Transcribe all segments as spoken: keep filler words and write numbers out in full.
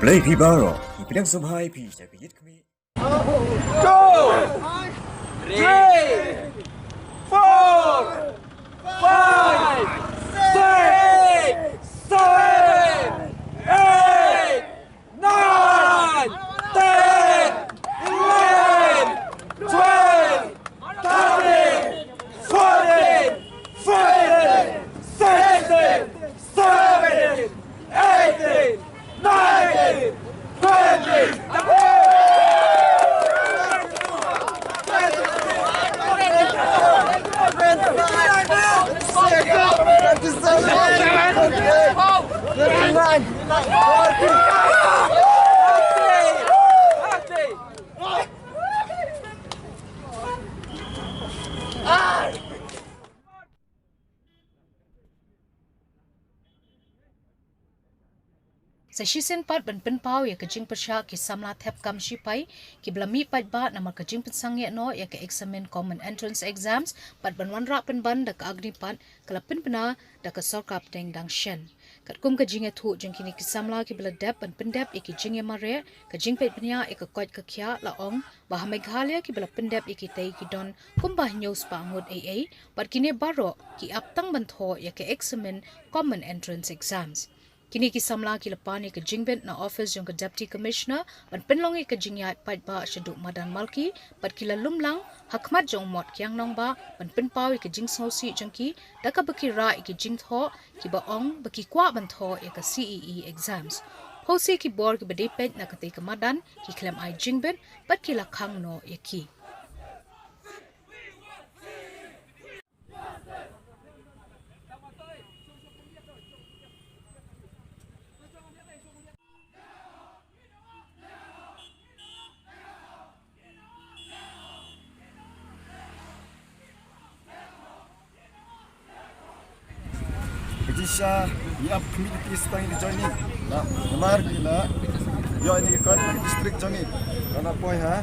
Khublei phi baroh, ngi pdiang sngewbha ïa phi sha ka ïit khmih. Two, three, four, five, six, seven, eight, nine, ten, eleven, twelve, thirteen, fourteen, fifteen, sixteen, seventeen, eighteen, nineteen, twenty. Sa shisien pat ban pynpaw ïa ka jingpyrshah ki samla thep kam shipai kiba la mih paidbah namar ka jingpynsangeh noh ïa ka eksamin Common Entrance Exams, bad ban wanrah pynban da ka Agnipath, ka la pynbna da ka sorkar pdeng dang shen. Katkum ka jingïathuh jong kine ki samla kiba la dep ban pyndep ïa ki jingïamareh, ka jingpeit bniah ïa ka koit ka khiah la ong ba ha Meghalaya kiba la pyndep ïa kitei ki don kumba hynñiew spah ngut ei ei, bad kine baroh ki ap tang ban thoh ïa ka eksamin Common Entrance Exams. Kine ki samla ki la pan ïa ka jingbit na ophis jong ka Deputy Commissioner ban pynlong ïa ka jingïaid paidbah shaduh madan Malki, bad ki la lum lang ha khmat jong u Mot Kiang Nangbah ban pynpaw ïa ka jingsngewsih jong ki da kaba ki rah ïa ki jingthoh kiba ong ba ki kwah ban thoh ïa ka C E E exams. Phewse ki bor kiba dei peit na katei ka madan ki khlem ai jingbit bad ki la khang noh ïa ki. Ka jingshisha ngi ap khmih ïa ki stang ïa ka joining. Namar ngi la ïoh ïa ka kot district jong ngi. Ka la poi ha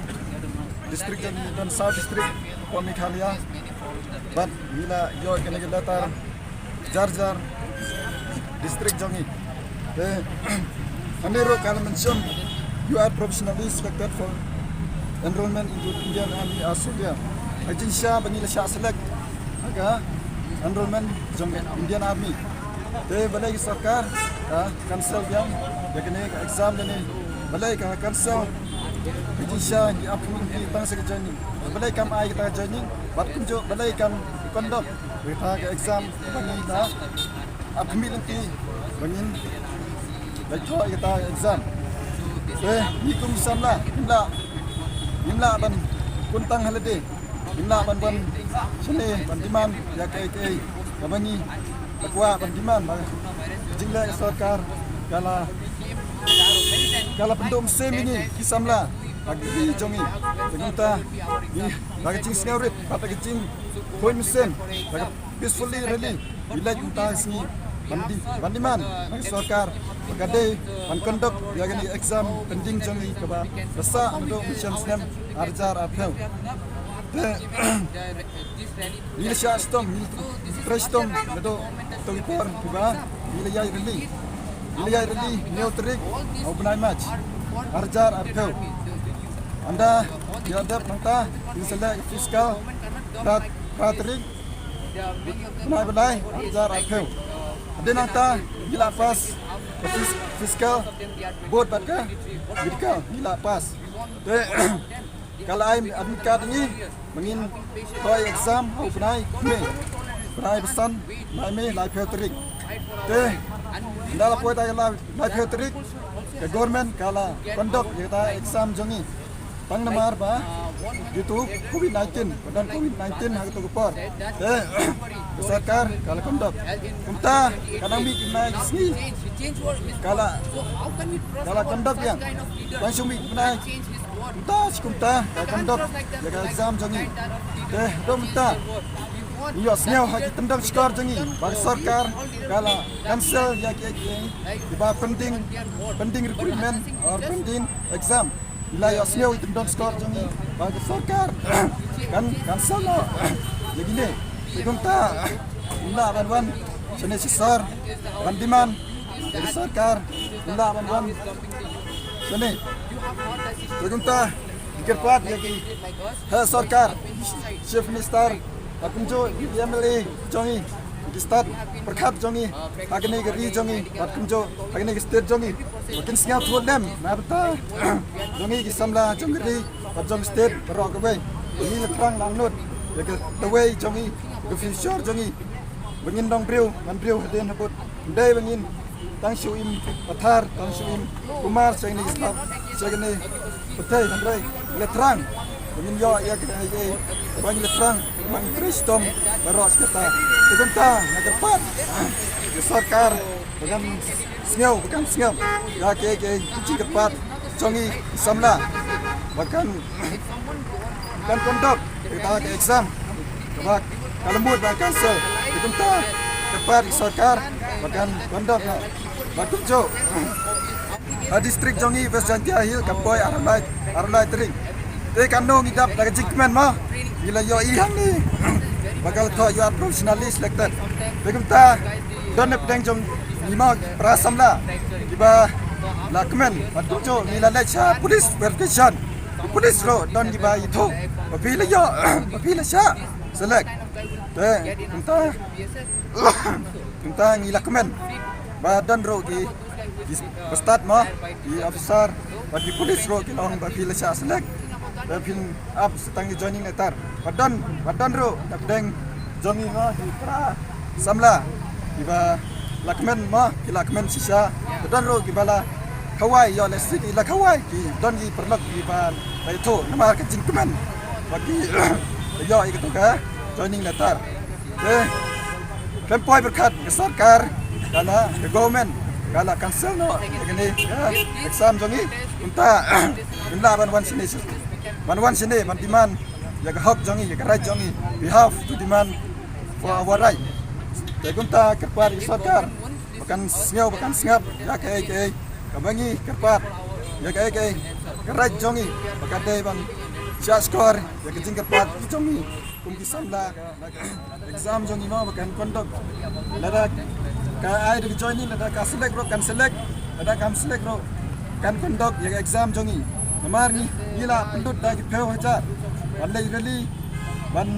district jong ngi don South District, poi Meghalaya. Bad ngi la ïoh kane ka letter jar jar district jong ngi. Te hangne ruh ka la mention, "You are professionally selected for enrollment into Indian Army as soldier." Ka jingshisha ba ngi la shah select ha ka enrollment jong Indian Army. Te balei ka sorkar ka cancel biang ïa kane ka exam, kane balei ka cancel? Ka jingshisha ngi ap khmih ïa ki tang sa ka joining. Balei kam ai kata ka joining? Bad kumjuh balei kam conduct ïa kata ka exam ba ngi la ap khmih lynti ba ngin leit thoh ïa kata ka exam? Te ngi kum ki samla ngim lah, ngim lah ban kyntang ha lade. Ngim lah ban wan shane ban demand ïa kaei kaei kaba ngi la kwah ban demand. Ba ka jingleh ka sorkar ka la, ka la pynduh mynsiem ïa ngi ki samla ha ka ri jong ngi. Te kumta ngi da ka jingsngewrit bad da ka jingkhuid mynsiem, da ka peacefully rally, ngi leit mynta ka sngi ban di, ban demand na ka sorkar ba ka dei ban conduct ïa kane ka exam pending jong ngi kaba la sah naduh mynshem snem ar hajar arphew. Te ngi la shah shitom, ngi la trei shitom naduh kato ki por kiba ngi la ïaid rally. Ngi la ïaid rally hynñiew tarik u bnai March ar hajar arphew. Ynda ïa dep nangta ngi sa leh physical phra, phra tarik bnai ba lai ar hajar arphew. Hadien nangta ngi la pass ka phys-, physical, board bad ka medical ngi la pass. Te ka la ai admit card ïa ngi ba ngin thoh exam ha u bnai May, bnai ba san, bnai May laiphew tarik. Te ynda la poi ta ka la, laiphew tarik, ka government ka la conduct ïa kata exam jong ngi. Tang namar ba due to covid nineteen, ba don covid nineteen ha kato ka por, te ka sorkar ka la conduct. Kumta ka nang mih ki bnai ki sngi ka la, ka la conduct biang. Tang shu mih ki bnai. Kumta shi kumta ka conduct ïa ka exam jong ngi. Te haduh mynta ngi ïohsngew ha ki tyndong shkor jong ngi ba ka sorkar ka la cancel ïa ki, ki, kiba pending, pending recruitment or pending exam. Ngi la ïohsngew ha ki tyndong shkor jong ngi ba ka sorkar kan cancel noh ïa kine. Te kumta ngim lah ban wan shane shisha ban demand ïa ka sorkar, ngim lah ban wan Kane. Te kumta ngi kyrpad ïa ki, ha, sorkar, Chief Minister, bad kumjuh ïa ki M L A jong ngi, ki stad pyrkhat jong ngi ha kane ka ri jong ngi, bad kumjuh ha kane ka state jong ngi, ba kin sngewthuh lem na bynta jong ngi ki samla jong ka ri bad jong state baroh kawei. Ngi la thrang langnud ïa ka dawei jong ngi, ka future jong ngi, ba ngin long briew man briew hadien habud. Ym dei ba ngin tang shu im pathar, tang shu im kumar sha kane ka slap, sha kane ka pyrthei, hynrei ngi la thrang ba ngin ïoh ïa kane, ïa kaba ngi la thrang, ba ngin trei shitom baroh shi katta. Te kumta nga kyrpad ïa ka sorkar ba kan sngew, ba kan sngap ïa ka, ka, ka jingkyrpad jong ngi ki samla, ba kan, kan conduct ïa ka exam kaba ka la mut ban cancel. Te kumta kyrpad ïa ka sorkar ba kan conduct noh. Bad kumjuh ha district jong ngi West Jaintia Hills ka poi ar lai, ar lai tarik. Te kano ngi dap da ka jingkmen mo, ngi la ïohi hangne ba ka la thoh you are provisionally selected. Te kumta don na pdeng jong ngi mo para samla kiba la kmen, bad kumjuh ngi la leit sha police verification. Ki police ruh don kiba ïathuh ba phi la ïoh, ba phi la shah select. Te kumta, kumta ngi la kmen ba don ruh ki, ki bastad mo, ki officer bad ki police ruh ki la ong ba phi la shah select, ba phin ap sa tang ki joining letter. Ba don, ba don ruh na pdeng jong ngi mo ki para samla kiba la kmen mo, ki la kmen shisha. Ba don ruh kiba la khawai, ïoh lehse ki la khawai, ki don ki paralok kiba la ïathuh namar ka jingkmen ba ki ïoh ïa kato ka joining letter. Te khlem poi pyrkhat ka sorkar, ka la, ka government ka la cancel noh ïa kane ka exam jong ngi. Kumta ngim lah ban wan shane, ban wan shane ban demand ïa ka hok jong ngi, ïa ka right jong ngi. We have to demand for our right. Te kumta kyrpad ïa ka sorkar ba kan sngew, ba kan sngap ïa kaei kaei kaba ngi kyrpad, ïa kaei kaei ka right jong ngi, ba ka dei ban shah shkor ïa ka jingkyrpad jong ngi kum ki samla. Exam jong ngi mo ba kan conduct. Lada ka ai da ka joining, lada ka select ruh kan select, lada kam select ruh kan conduct ïa ka exam jong ngi. Namar ngi, ngi la pynlut da ki phew hajar ban leit rally, ban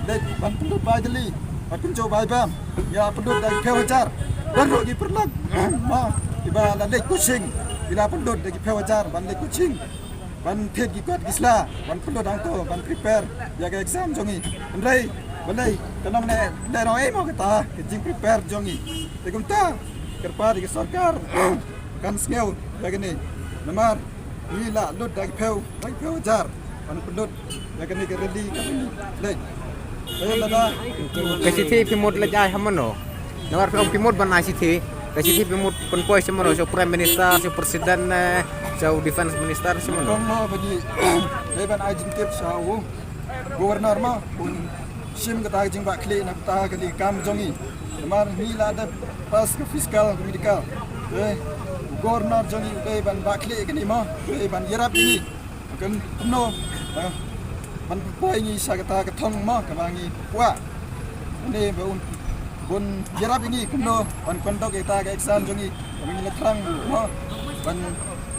leit, ban pynlut bai Delhi bad kumjuh bai bam. Ngi la pynlut da ki phew hajar. Don ruh ki paralok mo kiba la leit coaching, ki la pynlut da ki phew hajar ban leit coaching, ban thied ki kot ki sla, ban pynlut hangto, ban prepare ïa ka exam jong ngi. Hynrei balei ka long ne, ne roi mo kata ka jingprepare jong ngi. Te kumta kyrpad ïa ka sorkar kan sngew ïa kane. Namar ngi la lut da ki phew, da ki phew hajar ban pynlut ïa kane ka rally, ka rally leit. Te lada ka shithi phi mut leit ai ha mano? Namar phi ong phi mut ban ai shithi, ka shithi phi mut pynpoi sha mano? Sha u Prime Minister, sha u President ne sha u Defence Minister, sha mano? Kong mo ba ngi dei ban ai jingtip sha u Governor mo, un shim kata ka jingbahkhlieh na kata ka kam jong ngi. Namar ngi la dep pass ka physical, ka medical. Te u Governor jong ngi u dei ban bahkhlieh ïa kane mo, u dei ban ïarap ïa ngi. Kan kumno, eh, ban pynpoi ngi sha kata ka thong mo kaba ngi kwah. Une ba un, bun ïarap ïa ngi kumno ban conduct ïa kata ka exam jong ngi. Ba ngi la thrang mo ban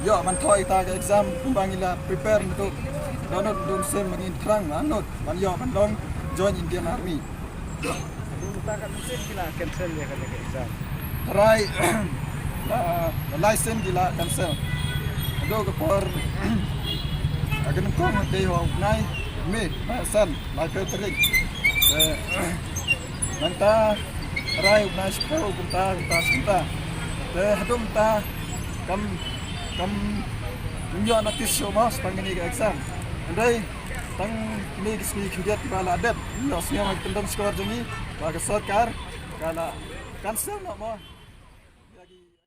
ïoh ban thoh ïa kata ka exam kumba ngi la prepare naduh, naduh, naduh mynsiem ba ngi thrang naduh ban ïoh ban long join Indian Army. Mynta katno sien ki la cancel ïa kane ka exam? Tharai la, la lai sien ki la cancel. Haduh ka por ka nyngkong dei ha u bnai May, bnai San, laiphew tarik. Te mynta tharai u bnai shiphew, kumta, kumta, kumta. Te haduh mynta kam, kam ïoh notice shuh mo shaphang kane ka exam. Hynrei tang kine ki sngi khyndiat kiba la dep, ïohsngew ha ki tyndong shkor jong ngi ba ka sorkar ka la cancel noh mo.